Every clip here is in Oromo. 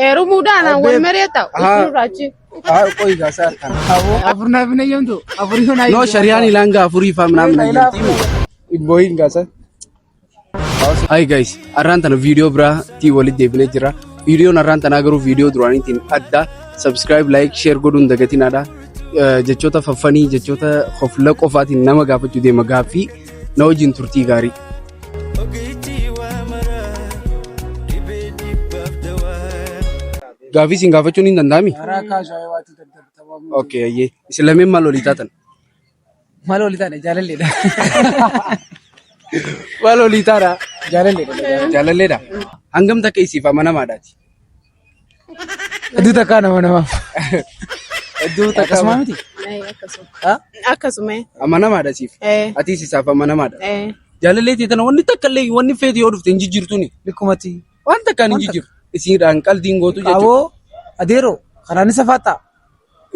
Heerumuudhaan wal mari'ata. Haa. Nurraa achi. Haa qoyi gaasaa harkaan. Afur naaf hin eeyyamtu. Afur yoo naa No shari'aan ilaanga afurii faa ምናምን ayyamti. Booyin gaasaa. Hi guys, arraan tana viidiyoo biraatii walitti deebinee jira. Viidiyoon arraan tanaa garuu viidiyoo duraaniitiin adda. Subscribe, like, share godhuun dagatinaadha. Jechoota faffanii, jechoota hofla qofaatiin nama gaafachuu deema gaaffii na wajjin turtii gaarii. Ogeettii waa maraa dhibee dhibbaaf dawaa. Gaaffii isin gaafachuun hin danda'ami? Karaa kaashaa waatii daddarbamu. Okay, ayyee. Isin lameen maal walii taatan? Maal olii taane jaalalleedha. Maal walii taana? Jaalalleedha. Jaalalleedha. Hangam takka isiif amanamaadhaati? Hedduu takkaa nama namaaf. Hedduu takka Akkasuma miti. Akkasuma. Ha? Akkasuma. Amanamaadha siif. Eh. Atiis isaaf amanamaadha. Eh. Jaalallee tee tana wanni takka illee wanni feete yoo dhufte hin jijjiirtuuni. Likkumatti. Waan takkaan hin jijjiirtu. Isiidhaan qaldiin gootu jechuudha. Aboo adeeroo karaan isa faaxaa.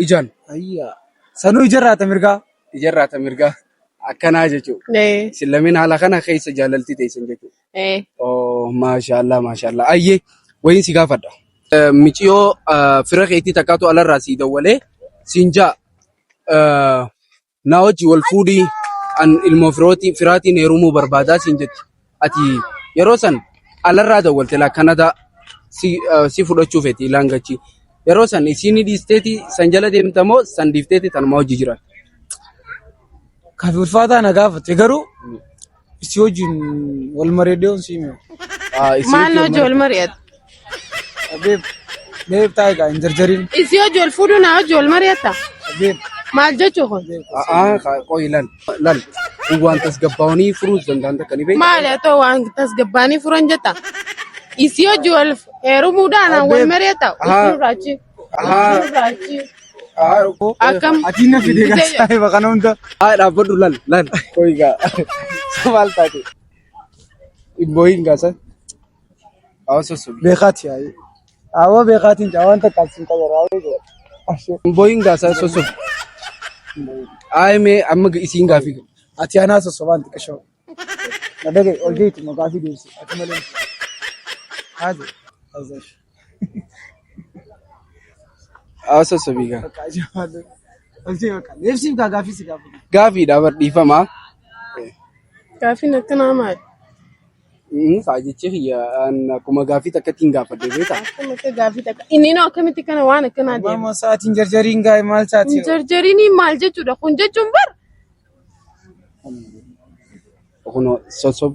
Ijaan. Ayyaa. Sanuu ijarraa ta mirgaa. Ijarraa ta mirgaa. Akkanaa jechuudha. Eh. Isin lameen haala kana keessa jaalaltii teessan jechuudha. Eh. Oh, maashaallah maashaallah. Ayyee wayiin si gaafadha. Miciyoo fira keetii takkaatu alarraa sii dawwalee siin jaa naa wajji wal fuudhii an ilmoo firootii firaatiin heerumuu barbaadaa siin jetti. Ati yeroo san alarraa dawwalte laa Kanadaa si, si fudhachuu feeti ilaan gachi. Yeroo san isiin dhiisteeti san jala deemta moo san dhiifteeti tanuma hojii jiraata? Kaafi ulfaataa na gaafate garuu si wajjin wal mareedee si hime. Maal na hojii wal mari'atu? Abeeb beeb taa'e gaa hin jarjarin. Isii hojii wal fuudhuu na hojii wal mari'atta? Abeeb Maal jechuu kun? A'aa qoyi lal lal kun waan tasgabbaa'anii furuus danda'an takka ni beekta. Maali haa ta'u waan tasgabbaanii furan jetta? Isii hojii wal heerumuudhaan wal mari'atta? Haa. Nurraa achi. Haa. Nurraa achi. Akkam? Ati na fide gaa saahiba kana hunda. Haa dhaabbadhu lal lal qoyi gaa maal taate hin booyin gaa san. Haa sossobi. Beekaati yaa'ii. Awwa beekaatiin jaa waan takka siin qayyara. Hin booyin gaa san sossobi. Haa mee amma isiin gaafii. Ati anaa sossobaan xiqqashoo. Na dhaga'i ol jeeti maqaa fi deebisi. Ati malee. Haati. Azash. Haa sossobii gaa. Bakka ajaa'ibaa. Ol jee bakka. Deebisiif gaa gaaffii si gaafatu. Gaafiidha bar dhiifamaa. Gaaffiin akkanaa maali? Haa jechi kiyya an akkuma gaaffii takkatti hin gaafadhe beektaa? Akkamitti gaaffii takka? Inni noo akkamitti kana waan akkanaa deema? Maama sa'aatiin jarjariin gaa maal sa'aatii? Jarjariin maal jechuudha? Kun jechuun bar Kunoo sossob.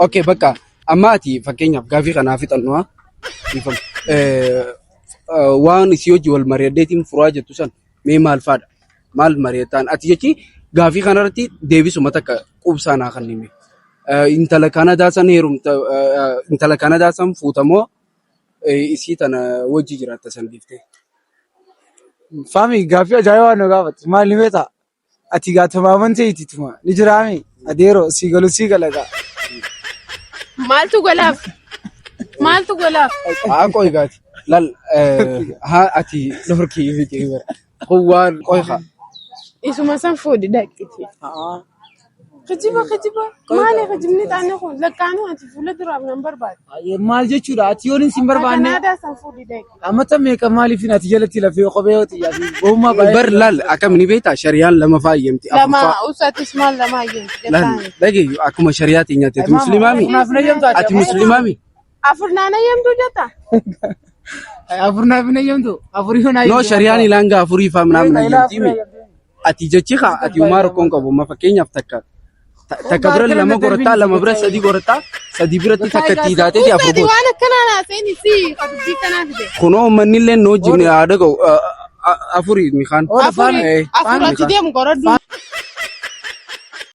Okay bakka amma ati fakkeenyaaf gaaffii kanaa fixannu haa. Dhiifama. Waan isii hojii wal mari'adheetiin furaa jettu san mee maal faadha? Maal mari'attaan? Ati jechi gaaffii kanarratti deebisuma takka quubsaa naa kennime. Intala Kanadaa san heerumta intala Kanadaa san fuutamoo isii tana wajji jiraatta san dhiiftee? Faami gaaffii ajaa'ibaa nu gaafate. Maal ni beektaa? Ati gaa tamaaman ta'eeti tuma. Ni jiraame adeeroo sii galu sii gala gaa. Maaltu galaaf? Maaltu galaaf? Haa qoy gaati. Lal haa ati dhorkii miti bara. Kun waan qoy haa. Isuma san fuudhi dhaqiti. Kijiba kijiba. Maali kijibni xaanni kun lakkaanuu ati fuula duraaf nan barbaadu. Maal jechuudha ati yoon hin barbaanne Kanaadaa san fuudhi dhaqi. Amata meeqa maaliifin ati jalatti lafee kophee yoo xiyyaa fi gowwummaa baay'ee. Bar lal akkam ni beektaa shari'aan lama faayyamti Lama afurfaa. usatis maal lama hayyamti Lal jettaan. dhageeyyu akkuma shari'aatiin nyaatte ati musliimaami? Naaf hin hayyamtu ati. Ati musliimaami? Afur naan hayyamtu jetta? Afur naaf hin hayyamtu. Afur yoo naa No shari'aan ilaanga afurii faa ምናምን hayyamti mi? Ati jechi kaa ati umaa rakkoon qabu amma fakkeenyaaf takka takka bira lama gorataa lama bira sadii gorataa sadii biratti takka itti taateeti afur Uffati goota. waan akkanaa naaseen si dubbii kanaa fide. Kunoo uummanni illee nu wajjin haa dhaga'u afurii mikaan. Afur ati deemu qoradhu.